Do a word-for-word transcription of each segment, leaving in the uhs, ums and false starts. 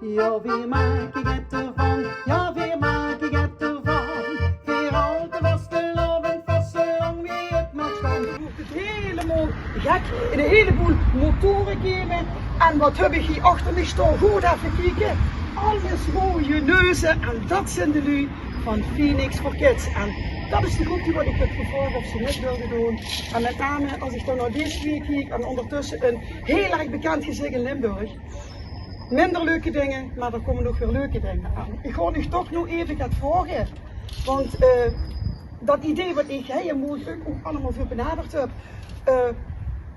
Ja, veer make get d'rvan. Ja, veer make get d'rvan. Veer haoje de vastelaovend vas, zoelang wie 't mer kan. Woort 't hielemaol gek. 'n Hieleboel motore keme. En wat höb ich hie achter mich staon? Good effe kieke. Alles roeje neuze. En dat zeen de luuj van Phoenix for Kids. En dat is de groep die wat ich höb gevraog of ze mit wilde doon. En mit name es ich dan nao dees twee kiek en óngertösse 'n hiel erg bekènd gezich in Limburg. Minder leuke dinger, mer d'r kómme ouch weer leuke dinger aan. Ich gaon uch toch nog effe get vraoge. Want eh, dat idee wat ich hie mooi ouch allemaol veur benaderd höb. Eh,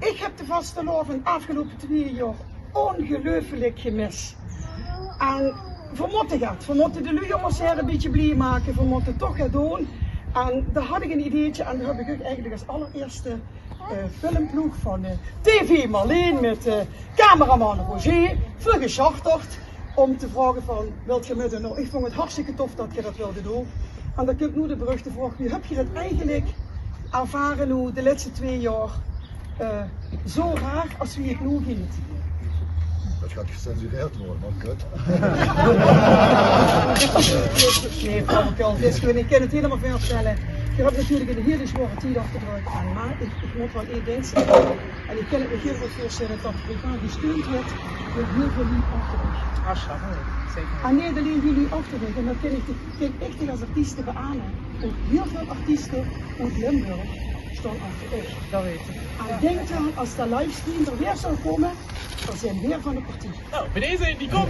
ich höb de vastelaovend aafgeloupe twee jaor óngeluifelik gemis. En veer mótte get. Veer mótte de luuj óm ós haer e bietje blie make. Veer mótte toch get doon. En dao haw ich 'n ideetje en dao höb ich uch eigelik es allerierste eh, filmploeg van eh, T V Marleen mit eh, cameraman Roger, veur gesjarterd óm te vraoge van: wilt geer mitdoon? Noe, ich vónj 't hartstikke tof dat geer dat wilde doon. En dan kump noe de beruchte vraog: wie höb geer 't eigelik ervare noe de lètste twee jaor eh, zoe raar es wie 't noe geit? Dat geit gecensureerd waere, mer kut. Nae, flauwekul, 't is gewoon, ich kin 't hielemaol veurstelle. Geer höb natuurlik 'n hiel zwaore tied achter de rök. En mer ich, ich mót waal ein dink zègke. En ich kin 't mich hiel good veurstelle dat geer gesteund wuuert door hiel väöl luuj achter uch. Ah, sjappel. Zeker. En neet allein die luuj achter uch, en dat kin ich, kin ich dich es artieste beame. Ouch hiel väöl artieste oet Limburg staon achter uch. Dat weit ich. En dink d'raan, es de livestream d'r weer zou kómme, dan zeen veer van de partie. Nou, bie deze, die kump.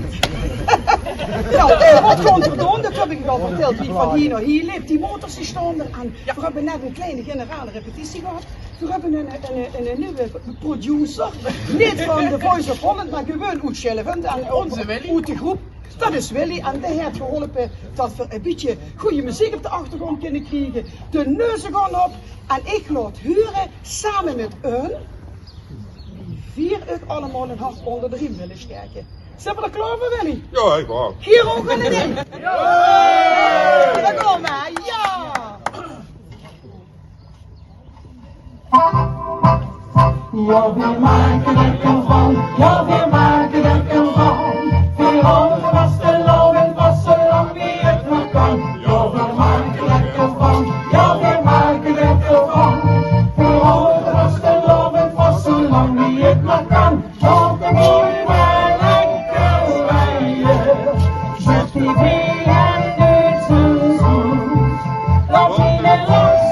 Nou, eh, wat gaon veer doon? Dat höb ich uch al vertèld. Wie van hie nao hie leep, die motors die staon d'r. En veer höbbe net 'n klein generale repetitie gehad. Veer höbbe 'n, 'n, 'n, 'n nuuj producer. Neet van The Voice of Holland, mer gewoon oet Sjellevend. En oet de groep. Dat is Willy. En dae haet geholpe dat veer e bietje gooj meziek op de achtergróndj kinne kriege. De neuze gaon op. En ich laot hure, same mit hun, wie veer uch allemaol 'n hart ónger de riem wille staeke. Zeen veer d'r klaor veur, Willy? Ja, ich waal. Geer ouch aan 't ding? Ja! Dao kómme veer, ja! Ja, veer make get d'rvan. Ja, veer make get d'rvan. Veer haoje de vastelaovend vas, zoelang wie 't mer kan. Ja, veer make get d'rvan. Ja, veer make get d'rvan. Veer haoje de vastelaovend vas, zoelang wie 't mer kan. Laot de boel mer lekker rieje. Zèt die bie en doot ze good. Laot miene los,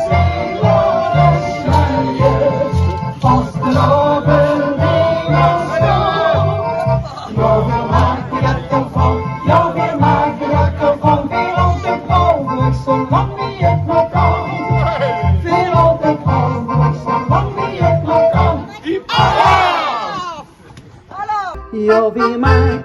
laot ós sjleie. Vastelaovend, die was good. Ja, veer make get d'rvan. Ja, veer make get d'rvan. Veer haoje de vastelaovend, zoelang wie 't mer kan. Veer haoje de vastelaovend, zoelang wie 't mer kan. Alaaf! Ja, veer make